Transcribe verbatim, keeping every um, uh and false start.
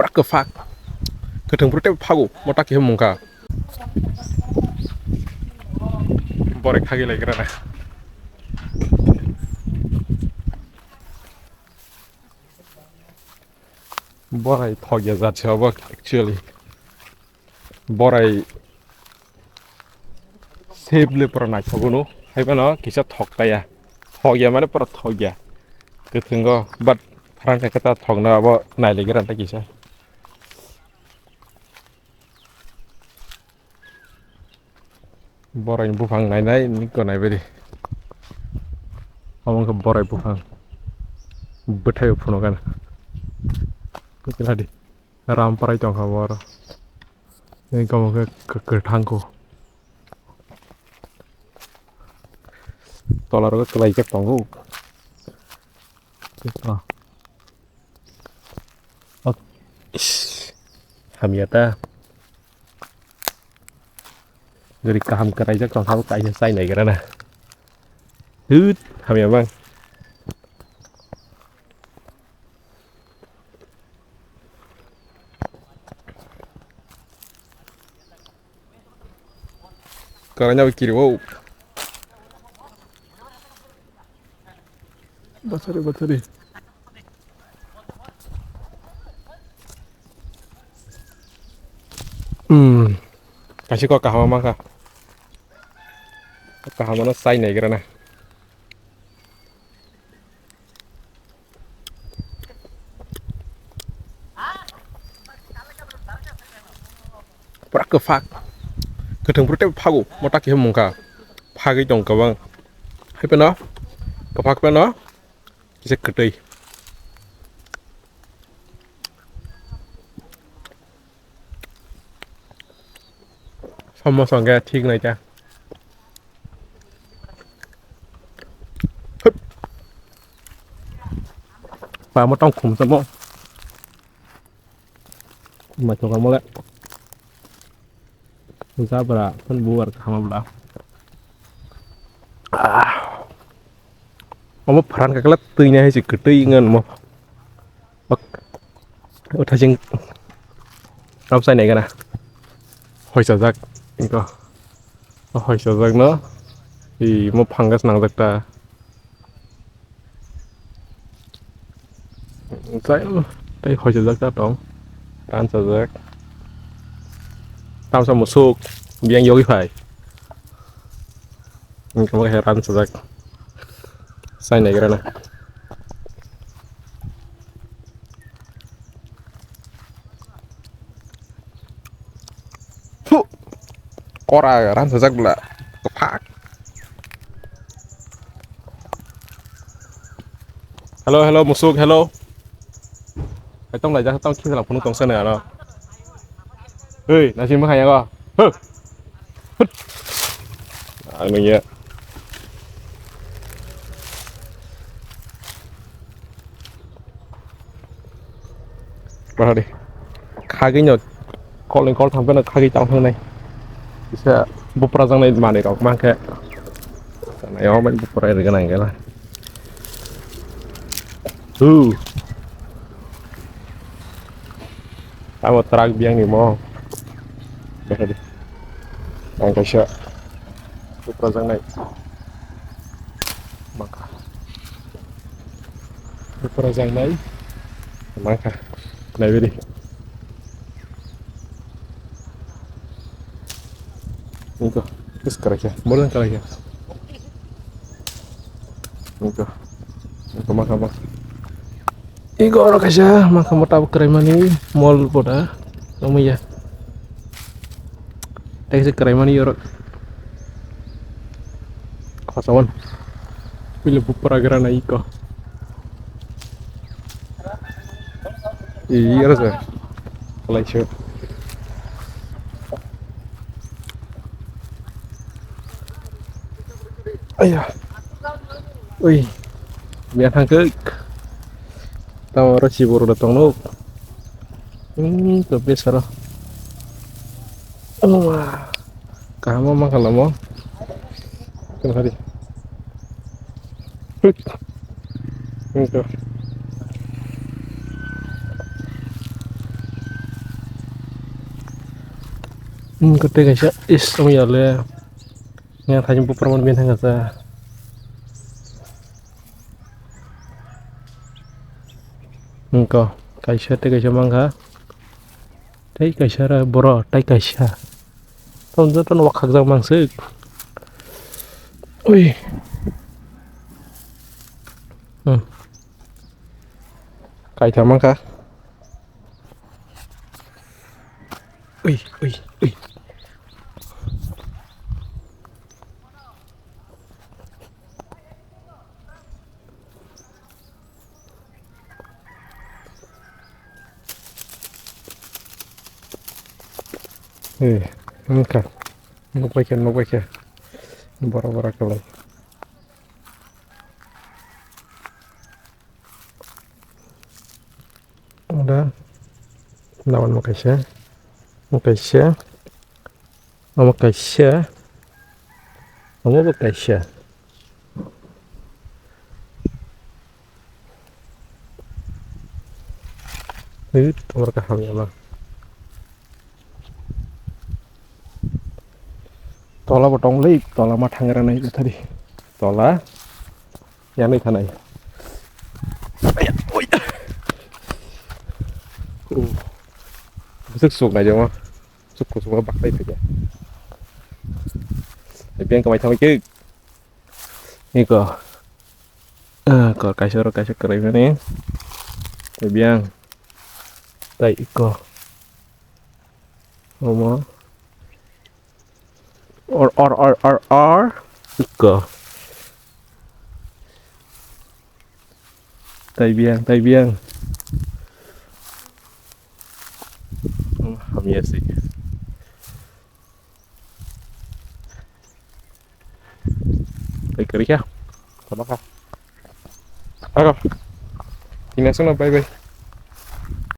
Pura kwphak. Kwthwng phuru tei phago. Mota khe mungkha. Borai khagwi lai gra na. Borai thok ya jat se obo actually. Borai shape le pura naithogo no. Hai phano kisa thok ta ya. Thok ya mane pura thok ya. Kwthwngo, but phrang khe ta thokna abo nai le gra ta kisa. Borai ni buphang nai nai ni ko nai bari. Omo khe borai buphang. Bwthai phunukgana. Kisa di. Ram parai tongkha bo oro. Ni kamo khe kwthang ko. Tola ro kwlai jak tongo. Oh. Ok. Ish. Hamya ta. Gari kaham kwraijak tong sabo kaisa chai naigra na. Hut, hamya bang. Karanya kiri wow. Bathari, bathari. Hmm. Kasi ko kahama maka. Kahama no sai nai gra na. Pura kwphak. Kwthwng phuru tei phago. Mota khe mungkha. Phagwi tong kwbang. Hai phano. Kwphak phano. Kisa kwtwi. Samo songkhe thik nai kha. Hup. Pamo tong khum samo. Mai thok amo le. Jabra phun buar khama bla. Ah. Omo pharan kakla twi nai hai se kwtwi ngan mo. Bak. O thajing. Rap sai nai gana. Hoisa jak. Iko. O hoisa jak no. I mo phangas nang jak ta. Sai o. Tai hoisa jak ta tong. Ran sa jak. Tam sa musuk. Biang yogi phai. Wngkha khe ran sajak. Sai naigra na. Phu! Kora ran sajak bla. Kwphak. Hello, hello, musuk, hello. Hai tong lai jak, tong khisa lang phunu tong sana ano. Hei, nasi ma hai yango. Huh. Hut. Ang nung ya. Bahari. Khagwi no. Kol ni kol thang phano khagwi tang thang nai. Kisa bupra jang nai manwi rok mankhe. Sana yo man bupra ri gana gela. Hu. Abo truck biyang ni mo. Bekha di. Ang kaisa. Bupra jang nai. Mangkha. Bupra jang nai. Mangkha. Nai bidi. Niko, terus karakia, modern karakia. Niko, niko maka maka. Iko oro kaisa maka mota bo kwrai mani mol boda, omo ya. Tei kaisa kwrai mani oro. Kosoon. Pila bupra gra na iko. Iya rasa. Kalai sio. Aya. Ui. Biar hangke. Tamo oro chiburu da tongno. Hmm, to besaro. Oh. Kaham ma kalamo. Kan hari. Hut. Hut. Hmm, kete kaisa is tong yale. Yang thajin bupra mon bin thang kasa. Engko kaisa tei kaisa mangkha. Tei kaisa ra boro tei kaisa. Tong joto no wakhak jak mangsik. Ui. Hmm. Kaitha mangkha. Ui, ui, ui. Eh, wngkha. Nukbaikha, nukbaikha. Bora, bora kwlai. Oda. Nawan mo kaisa. Mo kaisa. Omo kaisa. Omo bo kaisa. Hei, tomar kaham ya ma. Tola bo tong lei, tola ma thangre nai thari. Tola. Yanwi thanai. Aya, oi. Oh. Bwswk suk nai jama. Suk kusuk baklai thai. Biang kamai thamai ke. Niko. Ah, kor kaisa ro kaisa kwrwi mani. Biang. Tai iko. Omo. Or, or, or, or, or. Iko. Tai biang, tai biang. Hmm, hamya sih. Tai kerja. Sama kah? Ako. Tinggal sana, bye bye.